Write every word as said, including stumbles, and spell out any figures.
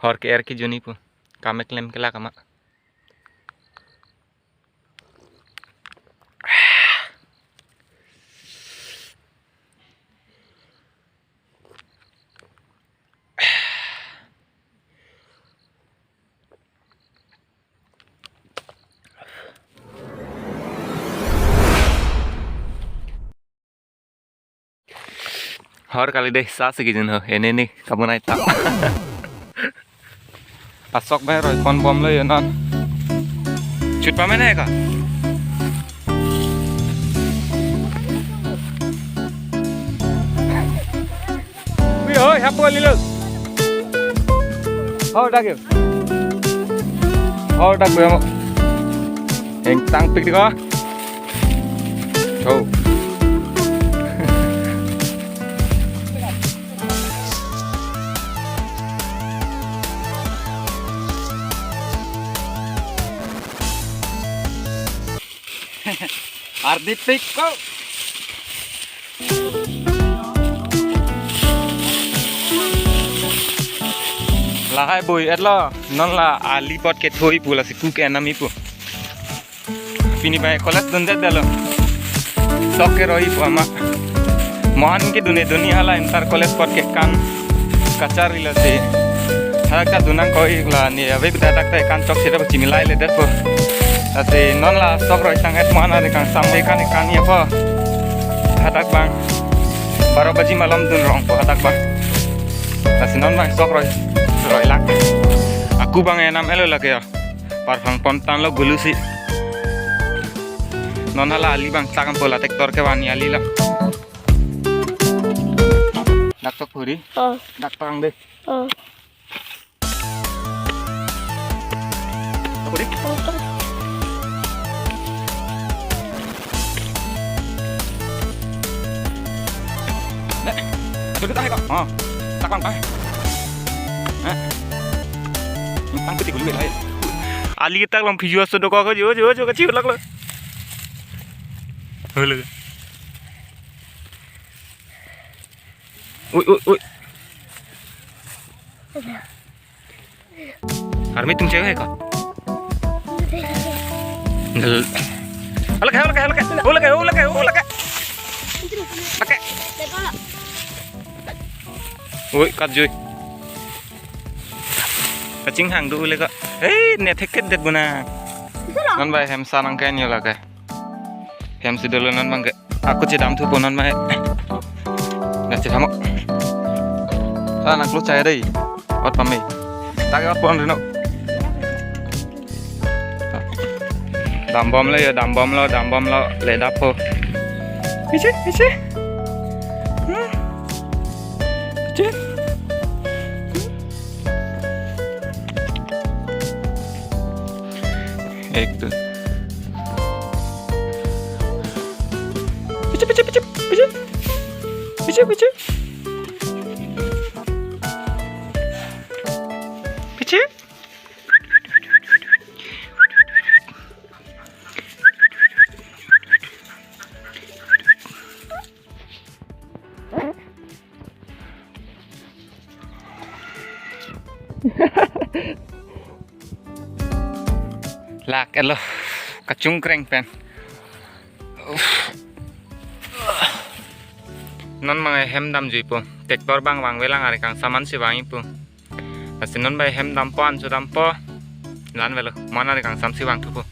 Hor ke-er kejun-i pu. Kam keklem kelak amat. Hor kali dei, sa si kejun ho, ene ni kabonai ta. Asok bai roi pon bomlo yo non. Chut pame na ka? Ui, hoi, hapu alilo. Hor dak yo. Hor dak yo. Ingtang pik di ko. Cho. Ardi pik ko. Lahai bui-etlo, non la ali apot ketho-i pu, lasi ku ke-enam-i pu. Pini bai college dundet detlo. Sok keroi pu amat. Mohan ke dun-e dun-i hala inter college apot kekan kacharli lasi. Hadak ta dun nangkok-iklo, ne ave bida dak ta ekan chok sira chimilai ledet po. Lasi non la sok roi tang-et, mohan ari kangsam ekan ekan-i apo. Hadak bang baro baji malom dun rong po hadak bang. Lasi non bang sok roi, roi lak. Aku bang enam-etlo lake ya. Parphang pon tanglo gulu si. Non hala ali bang chak ampo, la tractor kevan-i ali lo. Dak tok puri. Oh. Dak tang dei. Oh. Tok puri. Oh, tok. Ne, atu kita hai kok. Oh, tak bang, bang. Eh. Tang piti gulu hai. Ali tak long phiju aso doko ko jo jo jo kachi ulak lo. Hulu. Ui, ui, ui. Army tum cewek ko. Nel. Ulak hai, ulak hai, ulak hai. Ulak hai, ulak hai, ulak hai. Ulak hai. Ui, kat jui. Kachinghang do ule ko. Hei, ne thek-et det buna. Non bai hem sa nangke-en yo lake. Hem si dolo non bang ke. Aku chedam thupo non mai. Dak chedam-o. Sa nangklo chai dei. Ot pame. Tak ot pon rino. Dam bomlo yo, dam bomlo, dam bomlo, le dap ho. Isi, isi. Hmm. Isi. Ek, dui. Pichi, pichi, pichi, pichi. Pichi, pichi. Pichi. Lak-etlo kachungkreng pen. Uff. Non bang hem damjui po. Tractor bang vangvelang, ari kangsam an si vang-i po. Lasi non bai hem dampo, anso dampo. Lan avelo. Mohan ari kangsam si vang thupo.